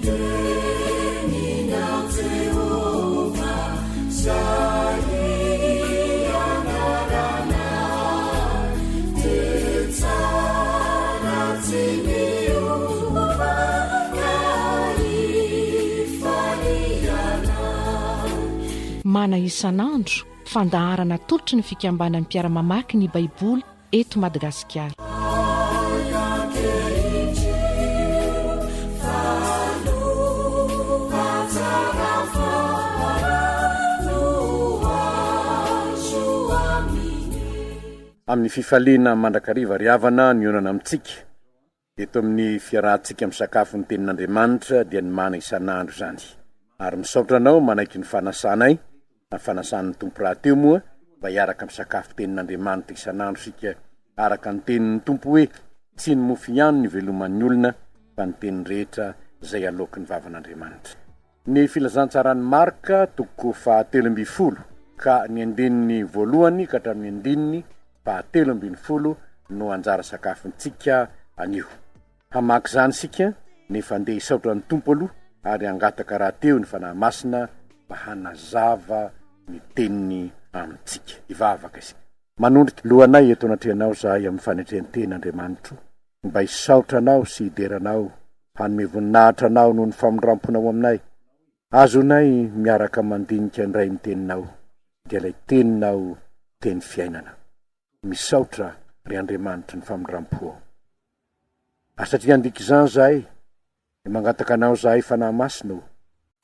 Teninao Jehovah, izay ianaranay, dia tsara tsy miova ka ifalianay. Mana isan'andro, fandaharana atolotry ny fikambanan'ny mpiara-mamaky ny Baiboly eto Madagasikara. Amin'ny fifaliana mandrakariva ry havana ny honana amintsika eto amin'ny fiarahantsika misakafo ny tenin'Andriamanitra dia ny mana isan'andro izany. Ary misaotra anao manaiky ny fanasanay na fanasan'ny Tompo rahateo moa mba hiaraka misakafo tenin'Andriamanitra isan'andro isika araka ny tenin'ny Tompo hoe tsy ny mofo ihany no iveloman'ny olona fa ny teny rehetra izay aloaky ny vavan'Andriamanitra. Ny Filazantsaran'i Marka toko faha 13 ka ny andininy voalohany ka hatramin'ny andininy faha 13 no anjara sakafontsika anio. Hamaky izany isika, nefa andeha hisaotra ny Tompo aloha ary hangataka rahateo ny Fanahy Masina mba hanazava ny Teniny amintsika. Hivavaka isika. Manondrika lohanay eto anatrehanao izahay amin'ny fanetren-tena, Andriamanitro, mba hisaotra Anao sy hidera Anao, hanome voninahitra Anao noho ny famindram-ponao aminay. Azonay miaraka mandinika indray ny Teninao, dia ilay Teninao, Teny fiainana. Misaotra, ry Andriamanitry ny famindram-po ô. Ary satria handika izany izahay, dia mangataka Anao izahay, Fanahy Masina ô,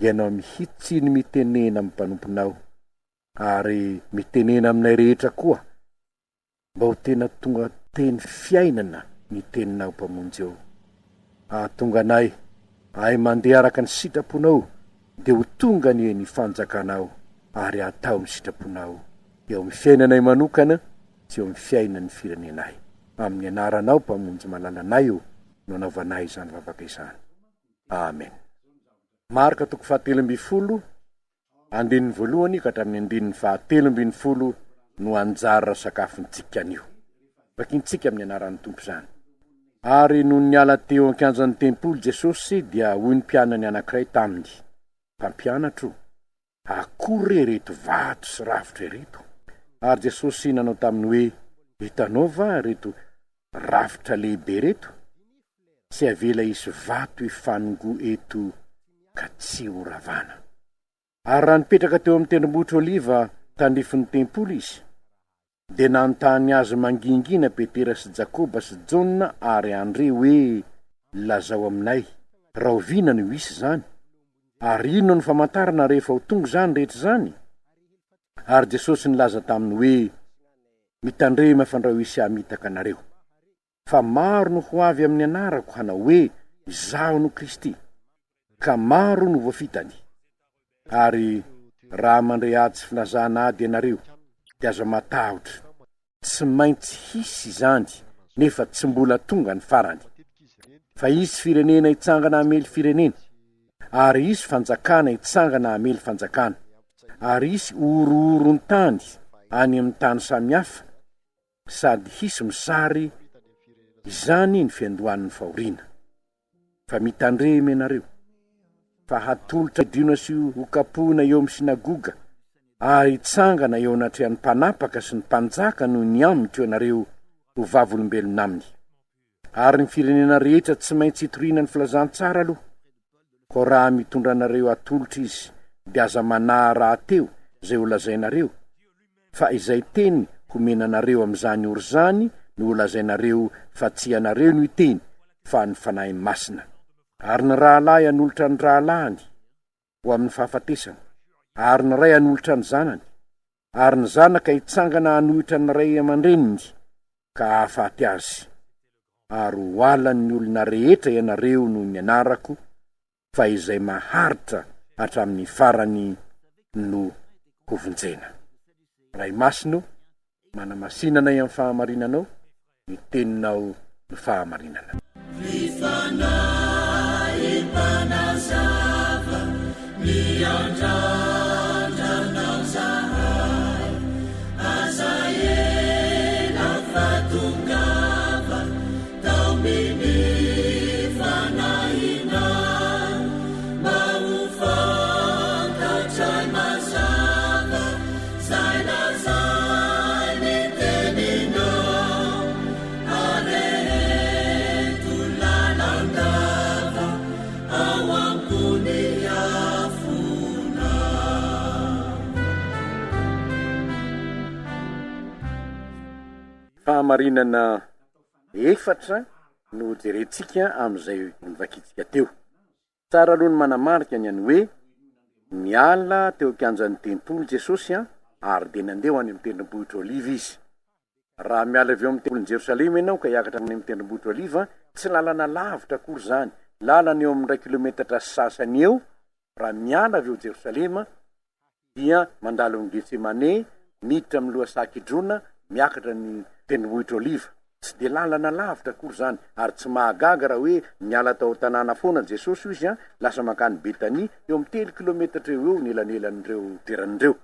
Ianao mihitsy no mitenena amin'ny mpanomponao, ary mitenena aminay rehetra koa, mba ho tena tonga teny fiainana ny Teninao, Mpamonjy ô. Hahatonga anay hahay mandeha araka ny sitraponao, dia ho tonga anie ny fanjakanao, ary hatao ny sitraponao eo amin'ny fiainanay manokana sy eo amin'ny fiainan'ny firenenay. Amin'ny anaranao Mpamonjy malalanay ô no anaovanay izany vavaka izany. Amen. Marka toko faha 13, andininy voalohany ka hatramin'ny andininy faha 13 no anjara sakafontsika anio. Vakintsika amin'ny anaran'ny Tompo izany. Ary nony niala teo an-kianjan'ny tempoly Jesosy dia hoy ny mpianany anankiray taminy, Mpampianatro, Akory re ireto vato sy rafitra ireto? Ary Jesosy nanao taminy hoe, Hitanao va ireto rafitra lehibe ireto? Tsy avela hisy vato hifanongoa eto ka tsy horavana. Ary raha nipetraka teo amin'ny tendrombohitra Oliva tandrifin'ny tempoly izy, dia nanontany azy mangingina Petera sy Jakoba sy Jaona ary Andre hoe, Lazao aminay, rahoviana no hisy izany? Ary inona no famantarana rehefa ho tonga izany rehetra izany? Ary Jesosy nilaza taminy hoe, Mitandrema fandrao hisy hamitaka anareo. Fa maro no ho avy amin'ny anarako hanao hoe, Izaho no Kristy, ka maro no voafitany. Ary raha mandre ady sy filazana ady ianareo, dia aza matahotra, tsy maintsy hisy izany, nefa tsy mbola tonga ny farany. Fa hisy firenena hitsangana hamely firenena, ary hisy fanjakana hitsangana hamely fanjakana, ary hisy horohoron-tany any amin'ny tany samihafa, sady hisy mosary, izany ny fiandohan'ny fahoriana. Fa mitandrema ianareo, fa hatolotra hidina sy hokapohina eo amin'ny synagoga, ary hitsangana eo anatrehan'ny mpanapaka sy ny mpanjaka noho ny amiko ianareo ho vavolombelona aminy. Ary ny firenena rehetra tsy maintsy hitoriana ny filazantsara aloha. Koa raha mitondra anareo hatolotra izy, dia aza manahy rahateo izay holazainareo, fa izay teny homena anareo amin'izany ora izany no holazainareo fa tsy ianareo no hiteny, fa ny Fanahy Masina. Ary ny rahalahy hanolotra ny rahalahiny ho amin'ny fahafatesana, ary ny ray hanolotra ny zanany, ary ny zanaka hitsangana hanohitra ny ray aman-dreniny ka hahafaty azy. Ary ho halan'ny olona rehetra ianareo noho ny anarako, fa izay maharitra hatramin'ny farany no hovonjena. Ray Masina o, manamasina anay amin'ny fahamarinanao, ny teninao no fahamarinana. Ry Fanahy Mpanazava, miandrandra Anao zahay, aza ela fa tongava, taomin'ny Fanahinao. Fahamarinana efatra no hojerentsika amin'izay novakintsika teo. Tsara aloha ny manamarika ny an'ny hoe niala teo an-kianjan'ny tempoly Jesosy ary dia nandeha ho any amin'ny tendrombohitra Oliva izy. Raha miala avy eo amin'ny tempolin'i Jerosalema ianao ka hiakatra any amin'ny tendrombohitra Oliva, tsy lalana lavitra akory izany, lalana eo amin'ny iray kilometatra sy sasany eo raha miala avy eo Jerosalema dia mandalo amin'i Getsemane, miditra amin'ny lohasaha Kidrona, miakatra ny tendrombohitra Oliva. Tsy dia lalana lavitra akory izany, ary tsy mahagaga raha hoe niala tao an-tanàna foana Jesosy hoy izy, lasa mankany Betania, eo amin'ny telo kilometatra eo ho eo ny elanelan'ireo toerana ireo.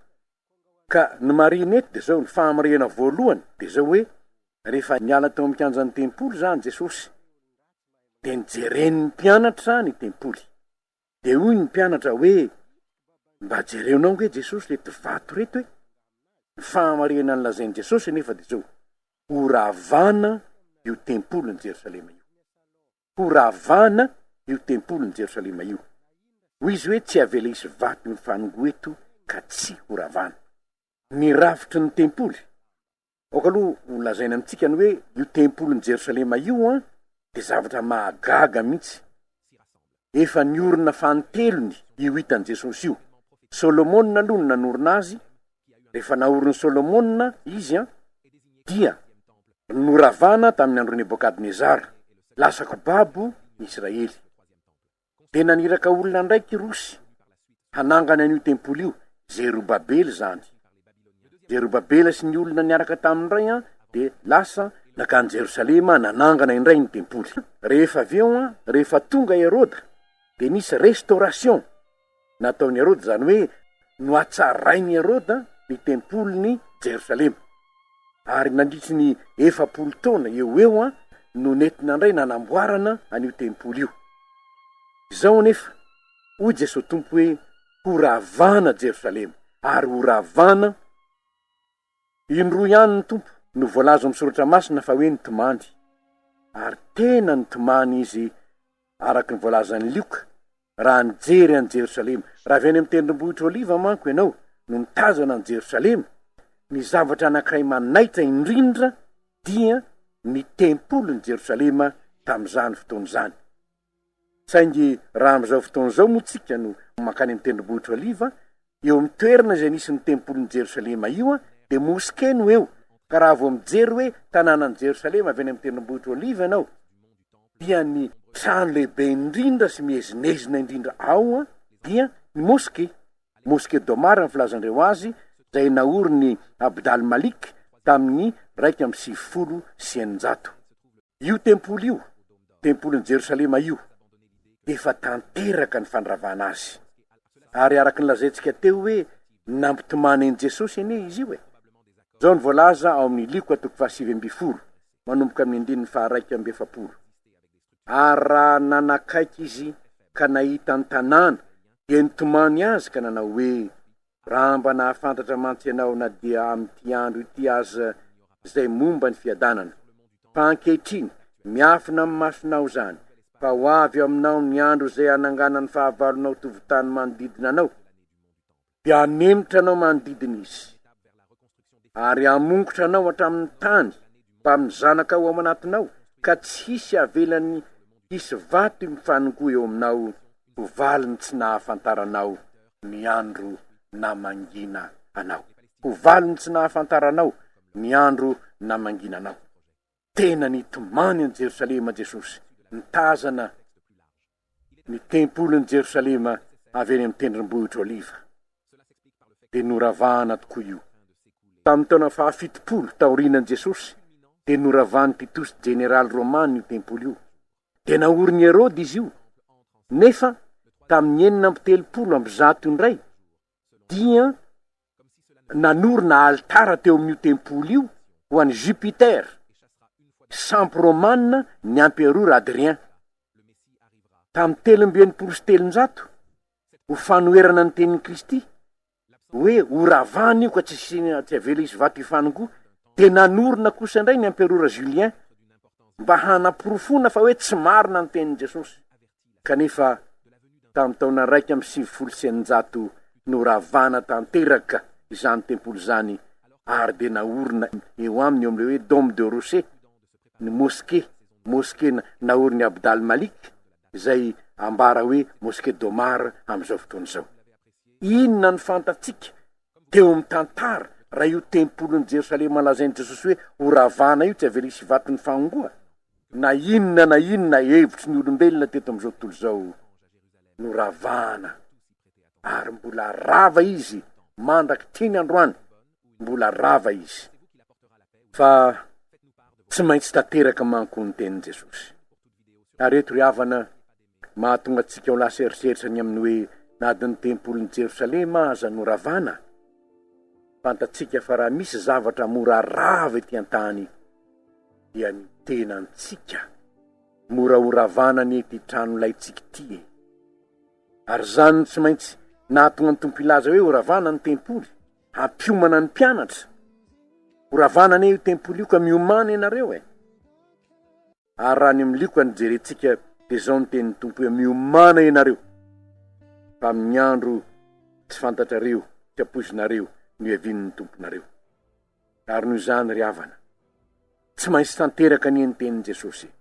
Ka ny marihina eto dia izao, ny fahamarihana voalohany dia izao hoe, rehefa niala tao amin'ny kianjan'ny tempoly izany Jesosy, dia nijeren'ny mpianatra ny tempoly. Dia hoy ny mpianatra hoe, Mba jereonao ange Jesosy reto vato reto e! Ny fahamarinana nolazain'i Jesosy anefa dia izao, Horavana io tempolin'i Jerosalema io. Horavana io tempolin'i Jerosalema io. Hoy izy hoe, Tsy avela hisy vato mifanongoa eto ka tsy horavana. Ny rafitry ny tempoly. Aoka aloha ho lazaina amintsika ny hoe io tempolin'i Jerosalema io an, dia zavatra mahagaga mihitsy. Efa niorina fanintelony io hitan'i Jesosy io. Solomona aloha no nanorina azy, rehefa naorin'i Solomona izy an, dia noravana tamin'ny andron'i Nebokadnezara. Lasa kobabo ny Israely. Dia naniraka olona indray Kyrosy hanangana an'io tempoly io, Zerobabela izany. Zerobabela sy ny olona niaraka taminy indray an, dia lasa nankany Jerosalema nanangana indray ny tempoly. Rehefa avy eo an, rehefa tonga Heroda, dia nisy restauration nataon'i Heroda, izany hoe nohatsarain'i Heroda ny tempolin'i Jerosalema. Ary nandritry ny 40 taona eo ho eo no nentina indray nanamboarana an'io tempoly io. Izao anefa, hoy Jesoa Tompo hoe, horavana Jerosalema, ary horavana indroa ihany ny Tompo no voalaza ao amin'ny Soratra Masina fa hoe nitomany. Ary tena nitomany Izy araka ny voalazan'i Lioka, raha nijery an'i Jerosalema. Raha avy any amin'ny tendrombohitra Oliva manko ianao no mitazana an'i Jerosalema, ny zavatra anankiray manaitra indrindra dia ny tempolin'i Jerosalema tamin'izany fotoana izany. Saingy raha amin'izao fotoana izao moa tsika no mankany amin'ny tendrombohitra Oliva, eo amin'ny toerana izay nisy ny tempolin'i Jerosalema io dia moske no eo, ka raha vao mijery hoe tanànan'i Jerosalema avy any amin'ny tendrombohitra Oliva ianao, dia ny trano lehibe indrindra sy miezinezina indrindra ao dia ny moske, Mosquée d'Omar ny filazan-dreo azy, izay naorin'i Abd al-Malik tamin'ny 691. Io tempoly io, tempolin'i Jerosalema io, dia efa tanteraka ny fandravana azy. Ary araka ny lazaintsika teo hoe nampitomany an'i Jesosy anie izy io e! Izao no voalaza ao amin'ny Lioka toko faha-19, manomboka amin'ny andininy faha-41, Ary raha nanakaiky izy ka nahita ny tanàna, dia nitomany azy ka nanao hoe, Raha mba nahafantatra mantsy ianao na dia amin'ity andro ity aza izay momba ny fiadanana! Fa ankehitriny, miafina amin'ny masonao izany, fa ho avy eo aminao ny andro izay hananganan'ny fahavalonao tovon-tany manodidina anao, dia hanemitra anao manodidina izy, ary hamongotra anao hatramin'ny tany mbamin'ny zanakao ao anatinao, ka tsy hisy havelany hisy vato mifanongoa eo aminao ho valiny tsy nahafantaranao ny andro namangiana anao. Ho valiny tsy nahafantaranao ny andro namangiana anao. Tena nitomany an'i Jerosalema Jesosy, nitazana ny tempolin'i Jerosalema avy eny amin'ny tendrombohitra Oliva. Dia noravahana tokoa io. Tamin'ny taona faha-70 taorianan'i Jesosy, dia noravan'i Titosy jeneraly romana io tempoly io. Dia naorin'i Heroda izy io. Nefa tamin'ny 136 indray, dia nanorina alitara teo amin'io tempoly io ho an'i Jupiter, sampy romana ny amperora Adrien. Tamin'ny 363, ho fanoherana ny tenin'i Kristy, hoe horavana io ka tsy asiana tsy avela hisy vato hifanongoa, dia nanorina kosa indray ny amperora Julien mba hanaporofoana fa hoe tsy marina ny tenin'i Jesosy. Kanefa tamin'ny taona 691 noravana tanteraka izany tempoly izany. Ary dia naorina eo aminy eo amin'ilay hoe Dôme de Rocher ny moske, moske naorin'i Abd al-Malik, izay ambara hoe moske d'Omar amin'izao fotoana izao. Inona no fantatsika teo amin'ny tantara raha io tempolin'i Jerosalema lazain'i Jesosy hoe horavana io tsy avela hisy vaton'ny fahangoa? Na inona na inona hevitry ny olombelona teto amin'izao tontolo izao, noravana ary mbola rava izy mandrak'ity ny androany, mbola rava izy. Fa tsy maintsy tanteraka manko ny tenin'i Jesosy. Ary eto ry havana, mahatonga antsika ho lasa eritreritra ny amin'ny hoe na dia ny tempolin'i Jerosalema aza noravana, fantatsika fa raha misy zavatra mora rava ety an-tany dia ny tenantsika. Mora horavana anie ity tranolaintsika ity e! Ary izany no tsy maintsy nahatonga ny Tompo hilaza hoe horavana ny tempoly, hampiomana ny mpianatra. Horavana anie io tempoly io ka miomàna ianareo e! Ary raha ny amin'ny lioka no jerentsika dia izao ny tenin'ny Tompo hoe miomàna ianareo fa amin'ny andro tsy fantatrareo, tsy ampoizinareo no hiavian'ny Tomponareo. Ary noho izany ry havana, tsy maintsy tanteraka anie ny tenin'i Jesosy e!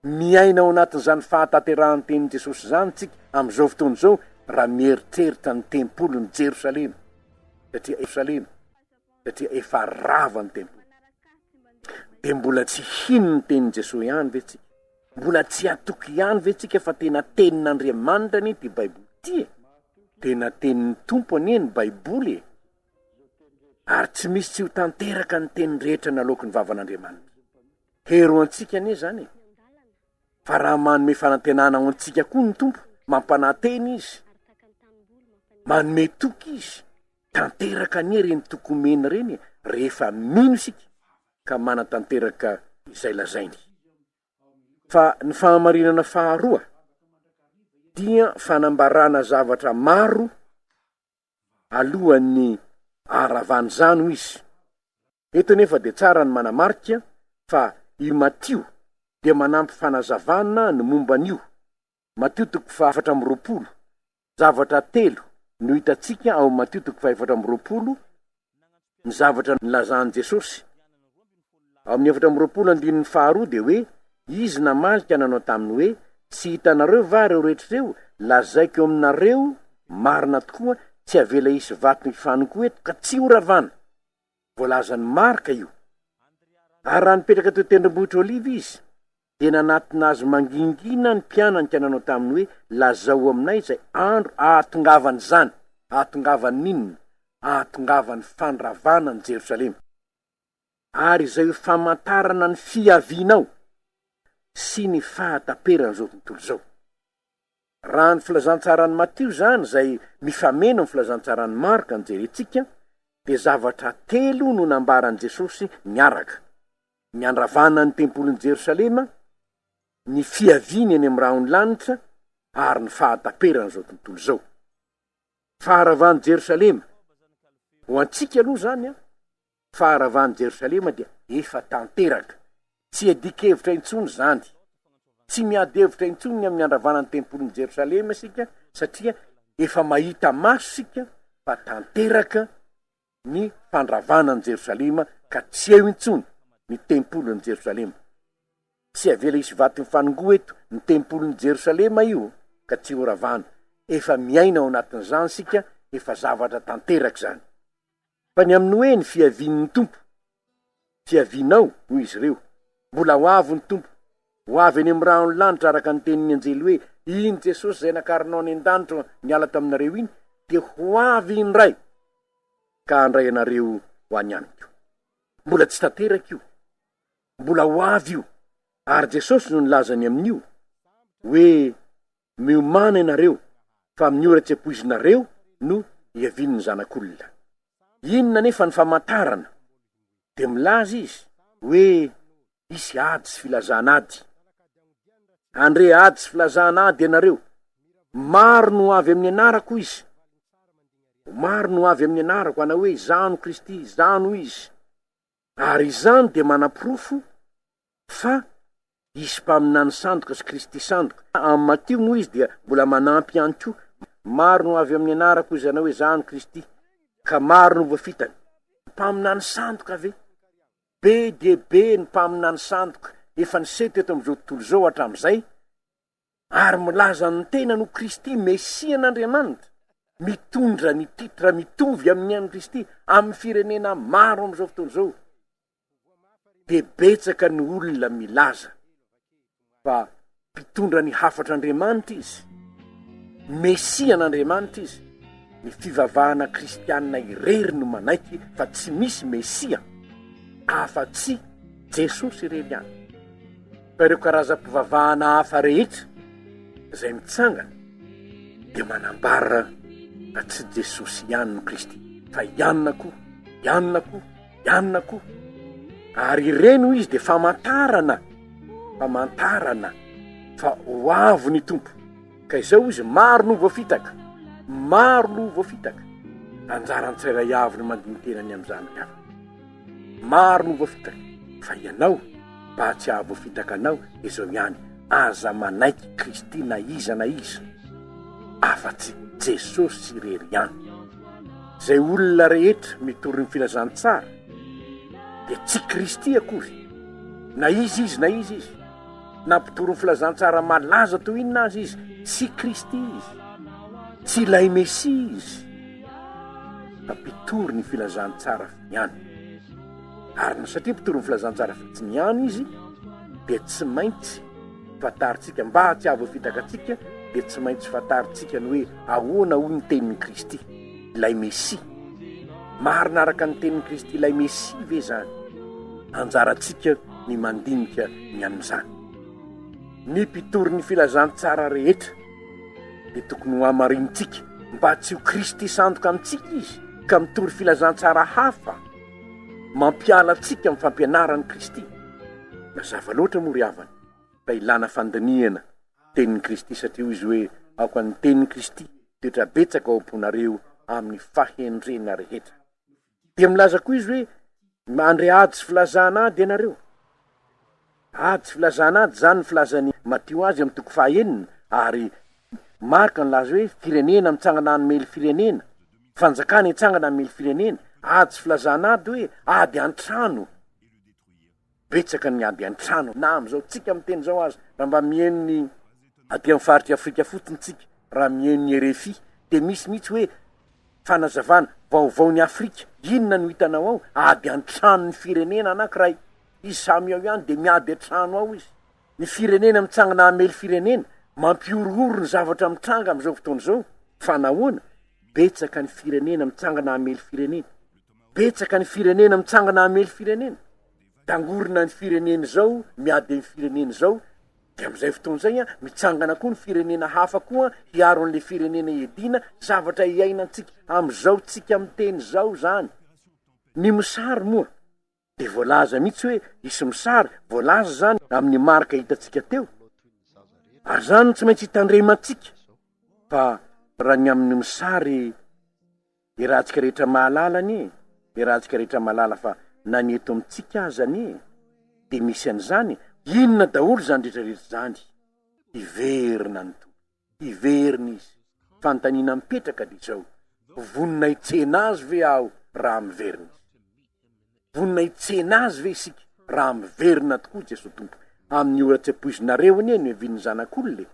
Miaina ao anatin'izany fahatanterahan'ny tenin'i Jesosy izany tsika amin'izao fotoana izao raha mieritreritra ny tempolin'i Jerosalema, satria Jerosalema, satria efa rava ny tempoly. Dia mbola tsy hino ny tenin'i Jesosy ihany ve tsika? Mbola tsy hatoky ihany ve tsika fa tena tenin'Andriamanitra anie ity Baiboly ity e? Tena tenin'ny Tompo anie ny Baiboly e! Ary tsy misy tsy ho tanteraka ny teny rehetra naloaky ny vavan'Andriamanitra. Hery ho antsika anie izany e! Fa raha manome fanantenana ho antsika koa ny Tompo, mampanantena Izy, manome toky Izy, tanteraka anie ireny toky omeny ireny e, rehefa mino isika ka manatanteraka izay lazainy. Fa ny fahamarinana faharoa dia fanambarana zavatra maro alohan'ny aharavana izany hoy izy. Eto anefa dia tsara ny manamarika fa i Matio dia manampy fanazavana ny momba an'io, Matio toko faha 24, zavatra telo no hitantsika ao Matio toko faha 24, ny zavatra nilazan'i Jesosy. Ao amin'ny 24 andininy faharoa dia hoe, Izy namaly ka nanao taminy hoe, Tsy hitanareo va ireo rehetra ireo? Lazaiko aminareo marina tokoa, tsy avela hisy vato hifanongoa eto ka tsy horavana. Voalazan'i Marka io. Ary raha nipetraka teo tendrombohitra Oliva izy, dia nanatona azy mangingina ny mpianany ka nanao taminy hoe, Lazao aminay izay andro ahatongavan'izany. Ahatongavan'ny inona? Ahatongavan'ny fandravana an'i Jerosalema. Ary izay ho famantarana ny fiavianao sy ny fahataperan'izao tontolo izao. Raha ny filazantsaran'i Matio izany izay mifameno amin'ny filazantsaran'i Marka no jerentsika, dia zavatra telo no nambaran'i Jesosy niaraka, ny handravana ny tempolin'i Jerosalema, ny fiaviany eny amin'ny rahon'ny lanitra, ary ny fahataperan'izao tontolo izao. Faharavan'i Jerosalema, ho antsika aloha izany an, Faharavan'i Jerosalema dia efa tanteraka. Tsy iadian-kevitra intsony izany. Tsy miady hevitra intsony ny amin'ny handravana ny tempolin'i Jerosalema isika, satria efa mahita maso isika fa tanteraka ny fandravana an'i Jerosalema ka tsy eo intsony ny tempolin'i Jerosalema. Tsy avela hisy vato mifanongoa eto ny tempolin'i Jerosalema io ka tsy horavana. Efa miaina ao anatin'izany isika, efa zavatra tanteraka izany. Fa ny amin'ny hoe ny fiavian'ny Tompo, fiavianao, hoy izy ireo, mbola ho avy ny Tompo, ho avy eny amin'ny rahon'ny lanitra araka ny tenin'ny anjely hoe, iny Jesosy izay nakarinao any an-danitra niala taminareo iny, dia ho avy indray ka handray anareo ho any amiko. Mbola tsy tanteraka io. Mbola ho avy io. Ary Jesosy no nilaza ny amin'io, hoe, Miomàna ianareo, fa amin'ny ora tsy ampoizinareo no hiavian'ny Zanak'olona. Inona anefa ny famantarana? Dia milaza izy hoe hisy ady sy filazana ady. Handre ady sy filazana ady ianareo. Maro no ho avy amin'ny anarako, hoy izy. Ho maro no ho avy amin'ny anarako, hanao hoe, Izaho no Kristy, Izaho no Izy. Ary izany dia manaporofo fa hisy mpaminany sandoka sy Kristy sandoka. Amin'i Matio moa izy dia mbola manampy ihany koa, Maro no avy amin'ny anarako hoy izanao hoe, Izaho no Kristy, ka maro no voafitany. mpaminany sandoka ve? Be dia be ny mpaminany sandoka efa niseho teto amin'izao tontolo izao hatramin'izay, ary milaza ny tenany ho Kristy Mesian'Andriamanitra, mitondra ny titre mitovy amin'ny an'i Kristy amin'ny firenena maro amin'izao fotoana izao, dia betsaka ny olona milaza fa mpitondra ny hafatr'Andriamanitra izy, Mesian'Andriamanitra izy. Ny fivavahana kristianina irery no manaiky fa tsy misy Mesia afa-tsy Jesosy irery ihany. Fa ireo karazam-pivavahana hafa rehetra izay mitsangana dia manambara fa tsy Jesosy ihany no Kristy fa i Anona koa, i Anona koa, i Anona koa. Ary ireny hoy izy dia famantarana, famantarana fa ho avy ny Tompo. Ka izao izy, maro no voafitaka, maro no voafitaka. Anjaran'ny tsirairay avy no mandini-tena ny amin'izany ry havana. Maro no voafitaka, fa ianao, mba tsy hahavoafitaka anao, izao ihany, aza manaiky Kristy na iza na iza, afa-tsy Jesosy irery ihany. Izay olona rehetra mitory ny filazantsara dia tsy Kristy akory, na iza izy na iza izy, na mpitory ny filazantsara malaza toy inona aza izy, tsy Kristy izy, tsy ilay Mesia izy, fa mpitory ny filazantsara ihany. Ary ny satria mpitory ny filazantsara fotsiny ihany izy, dia tsy maintsy fantarintsika, mba tsy hahavoafitaka antsika, dia tsy maintsy fantarintsika ny hoe ahoana hoy ny tenin'i Kristy, ilay Mesia. Marina araka ny tenin'i Kristy ilay Mesia ve izany? Anjarantsika ny mandinika ny amin'izany. Ny mpitory ny filazantsara rehetra dia tokony ho hamarinintsika mba tsy ho Kristy sandoka amintsika izy ka mitory filazantsara hafa mampiala antsika amin'ny fampianaran'i Kristy. Mazava loatra moa ry havana fa ilana fandinihana tenin'i Kristy satria hoy izy hoe aoka ny tenin'i Kristy hitoetra betsaka ao am-ponareo amin'ny fahendrena rehetra. Dia milaza koa izy hoe mandre ady sy filazana ady ianareo. Ady sy filazana ady izany ny filazan'i Matio azy amin'ny toko fahaenina ary Marka nilaza hoe firenena mitsangana hamely firenena, fanjakana hitsangana hamely firenena, ady sy filazana ady hoe ady an-trano. Betsaka ny ady an-trano na amin'izao tsika miteny izao aza, raha mba mihaino ny aty amin'ny faritr'i Afrika fotsiny tsika, raha mihaino ny RFI dia misy mihitsy hoe fanazavana, vaovaon'i Afrika, inona no hitanao ao? Ady an-tranon'ny firenena anankiray, izy samy ao ihany dia miady an-trano ao izy. Ny firenena mitsangana hamely firenena, mampihorohoro ny zavatra mitranga amin'izao fotoana izao, fa nahoana? Betsaka ny firenena mitsangana hamely firenena. Betsaka ny firenena mitsangana hamely firenena. Tangorona ny firenena izao, miady amin'ny firenena izao, dia amin'izay fotoana izay an, mitsangana koa ny firenena hafa koa hiaro an'ilay firenena iadiana, zavatra iainantsika amin'izao tsika miteny izao izany. Ny mosary moa dia voalaza mihitsy hoe hisy mosary, voalaza izany amin'ny marika hitantsika teo, ary izany no tsy maintsy hitandremantsika fa raha ny amin'ny mosary Iarahantsika rehetra mahalala anie, iarahantsika rehetra mahalala fa na ny eto amintsika aza anie dia misy an'izany, inona daholo izany rehetra rehetra izany? Hiverina ny Tompo, hiverina Izy. Fanontaniana mipetraka dia izao, vonona hitsena Azy ve aho raha miverina Izy? Vonona hitsena Azy ve isika raha miverina tokoa Jesoa Tompo? Amin'ny ora tsy ampoizinareo anie no hiavian'ny Zanak'olona e!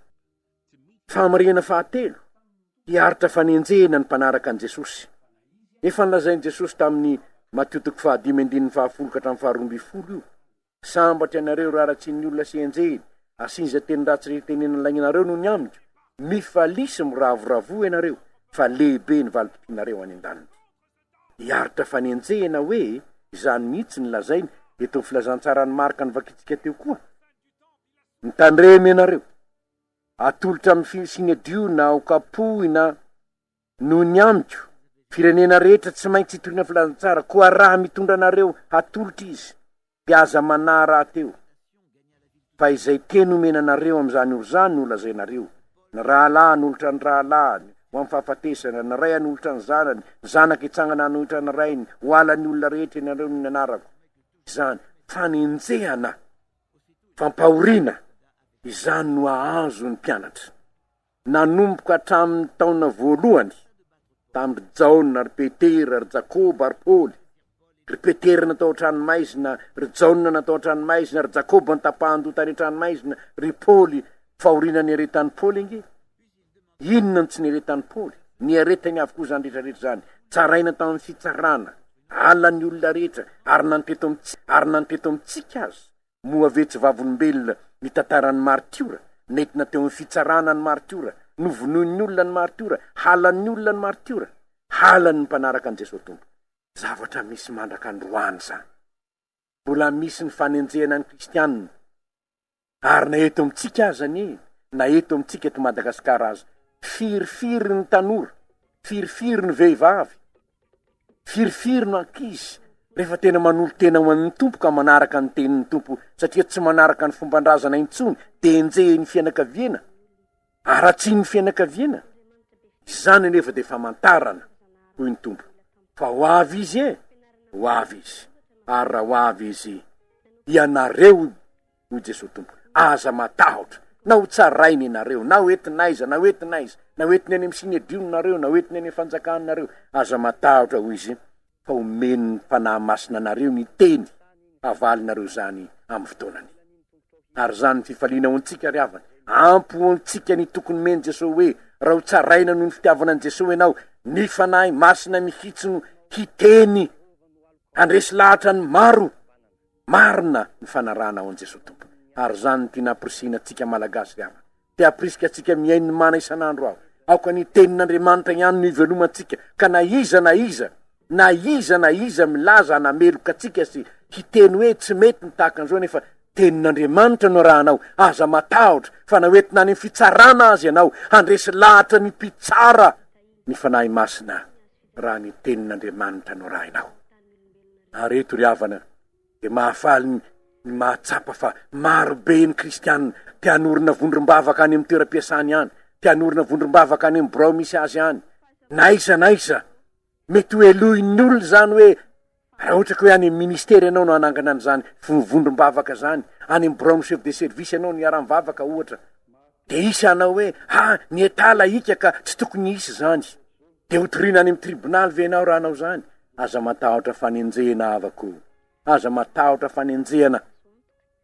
Fahamarinana fahatelo, hiaritra fanenjehana ny mpanaraka an'i Jesosy. Efa nolazain'i Jesosy tamin'ny Matio toko fahadimy andininy fahafolo ka hatramin'ny faharoa ambin'ny folo io. Sambatra ianareo raha ratsian'ny olona sy enjehiny, asiany izay teny ratsy rehetra tenenina lainganareo noho ny amiko. Mifalia sy miravoravoa ianareo, fa lehibe ny valim-pitianareo any an-danitra. Hiaritra fanenjehana hoe izany mihitsy no lazainy eto amin'ny filazantsaran'i Marka novakintsika teo koa. Mitandrema ianareo. Atolotra amin'ny Synedriona ho kapohina noho ny amiko. Firenena rehetra tsy maintsy hitoriana filazantsara, koa raha mitondra anareo hatolotra izy, dia aza manahy rahateo, fa izay teny omena anareo amin'izany ora izany no holazainareo, ny rahalahy hanolotra ny rahalahiny ho amin'ny fahafatesana, ny ray hanolotra ny zanany, ny zanaka hitsangana hanohitra ny rainy, ho halan'ny olona rehetra ianareo noho ny anarako. Izany fanenjehana. Fampahoriana, izany no hahazo ny mpianatra. Nanomboka hatramin'ny taona voalohany, tamin-dry Jaona, ry Petera, ry Jakoba ary Paoly. Ry Petera natao an-tranomaizina, ry Jaona natao an-tranomaizina, ry Jakoba notapahan-doha tany an-tranomaizina, ry Paoly, fahoriana niaretan'i Paoly ange. Inona no tsy niaretan'i Paoly? Niaretany avokoa izany rehetra rehetra izany. Tsaraina tamin'ny fitsarana, halan'ny olona rehetra, ary na ny teto amintsika, ary na ny teto amintsika aza. Moa ve tsy vavolombelona ny tantaran'ny martiora? Nentina teo amin'ny fitsarana ny martiora, novonoin'ny olona ny martiora, halan'ny olona ny martiora, halan'ny mpanaraka an'i Jesoa Tompo. Zavatra misy mandraka androany izany. Mbola misy ny fanenjehana ny kristianina. Ary na eto amintsika aza anie, na eto amintsika eto Madagasikara aza, firifiry ny tanora, firifiry ny vehivavy, firifiry no ankizy, rehefa tena manolo-tena ho an'ny Tompo ka manaraka ny tenin'ny Tompo, satria tsy manaraka ny fomban-drazana intsony, dia enjehin'ny fianakaviana, haratsian'ny fianakaviana. Izany anefa dia famantarana, hoy ny Tompo, fa ho avy Izy e, ho avy Izy, ary raha ho avy Izy, ianareo hoy Jesoa Tompo, aza matahotra, na ho tsaraina ianareo, na ho entina aiza, na ho entina aiza, na ho entina any amin'ny Synedriona nareo, na ho entina any amin'ny fanjakana nareo, aza matahotra, hoy Izy, fa homen'ny Fanahy Masina anareo ny teny, havalinareo izany amin'ny fotoanany. Ary izany ny fifaliana ho antsika ry havana, ampy ho antsika ny toky nomen'i Jesoa hoe, raha ho tsaraina noho ny fitiavana an'i Jesoa ianao, ny Fanahy Masina mihitsy no hiteny, handresy lahatra ny maro, Marina ny fanarahana ao an'i Jesoa Tompo. Ary izany no tiana hampirisihina antsika Malagasy ry havana. Te hampirisika antsika mihaino ny mana isan'andro aho. Aoka ny tenin'Andriamanitra ihany no hivelomantsika, ka na iza na iza, na iza na iza milaza hanameloka antsika sy hiteny hoe tsy mety ny tahaka an'izao nefa tenin'Andriamanitra no arahanao, aza matahotra fa na hoentina any amin'ny fitsarana aza ianao, handresy lahatra ny mpitsara ny Fanahy Masina raha ny tenin'Andriamanitra no arahinao. Ary eto ry havana dia mahafaly ny mahatsapa fa maro be ny kristianina te hanorina vondrom-bavaka any amin'ny toeram-piasany any, te hanorina vondrom-bavaka any amin'ny birao misy azy any, na aiza na aiza. Mety ho helohin'ny olona izany hoe raha ohatra ka hoe any amin'ny ministera ianao no hanangana an'izany vondrom-bavaka izany, any amin'ny biraon'ny chef de service ianao no hiara-mivavaka ohatra, dia hisy hanao hoe ha ny Etat laïque ka tsy tokony hisy izany. Dia ho toriana any amin'ny tribonaly ve ianao raha hanao izany? Aza matahotra fanenjehana havako o! Aza matahotra fanenjehana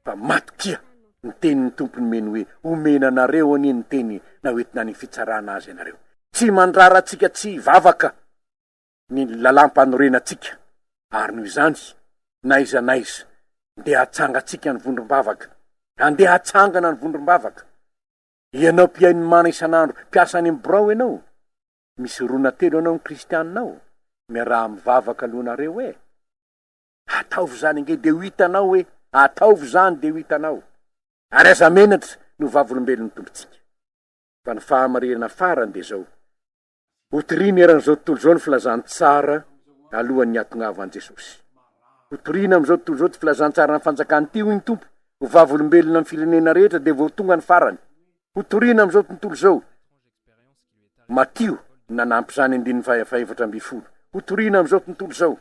fa matokia ny tenin'ny Tompo nomeny hoe omena anareo anie ny teny na hoentina any fitsarana aza ianareo. Tsy mandrara antsika tsy hivavaka ny lalàm-panorenantsika ary noho izany na aiza na aiza ndeha hatsangantsika ny vondrom-bavaka, andeha hatsangana ny vondrom-bavaka. Ianao mpihaino mana isan'andro, mpiasa any amin'ny birao ianao, misy roa na telo ianao ny kristianina ao, miaraha mivavaka aloha nareo e! Ataovy izany ange dia ho hitanao hoe, ataovy izany dia ho hitanao. Ary aza menatra ny ho vavolombelon'ny Tompontsika. Fa ny fahamarinana farany dia izao, Hotorina eran'izao tontolo izao ny filazantsara alohan'ny hahatongavan'i Jesosy. Hotorina amin'izao tontolo izao ity filazantsaran'ny fanjakana ity, hoy ny Tompo, ho vavolombelona amin'ny firenena rehetra dia vao tonga ny farany. Hotorina amin'izao tontolo izao. Matio nanampy izany andininy faha-14. Hotorina amin'izao tontolo izao.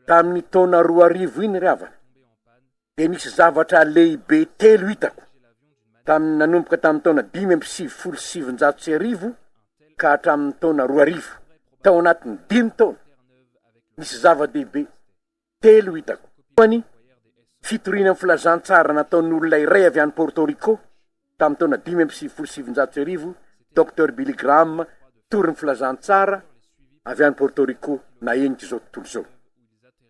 Tamin'ny taona 2000 iny ry havana dia nisy zavatra lehibe telo hitako tamin'ny nanomboka tamin'ny taona 1995 ka hatramin'ny taona 2000, tao anatin'ny dimy taona, nisy zava-dehibe telo hitako. Voalohany, fitoriana ny filazantsara nataon'ny olona iray avy any Porto Rico tamin'ny taona 1995, Docteur Billy Graham, mpitory ny filazantsara avy any Porto Rico nahenika izao tontolo izao.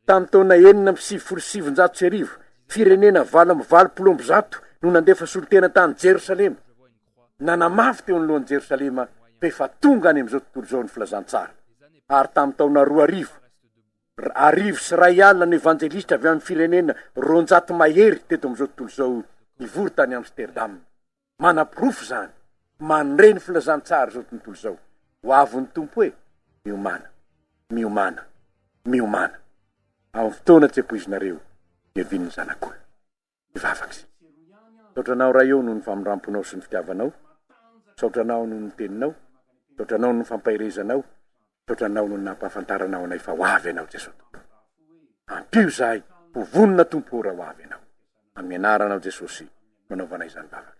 Tamin'ny taona 1996, firenena 188 no nandefa solontena tany Jerosalema, nanamafy teo anoloan'i Jerosalema fa efa tonga any amin'izao tontolo izao ny filazantsara. Ary tamin'ny taona 2000, 1001 ny evanjelistra avy amin'ny firenena 200 mahery teto amin'izao tontolo izao nivory tany Amsterdam. Manaporofo izany, mandre ny filazantsara izao tontolo izao. Ho avy ny Tompo e! Miomàna, miomàna, miomàna. Amin'ny fotoana tsy ampoizinareo niavian'ny Zanak'olona. Hivavaka isika. Misaotra Anao Ray ô noho ny famindramponao sy ny fitiavanao. Misaotra Anao noho ny Teninao. Misaotra Anao noho ny fampaherezanao. Misaotra Anao noho ny nampahafantaranao anay fa ho avy Ianao Jesoa Tompo. Ampio izahay ho vonona Tompo ô raha ho avy Ianao. Amin'ny anaranao Jesosy no anaovanay izany vavaka izany.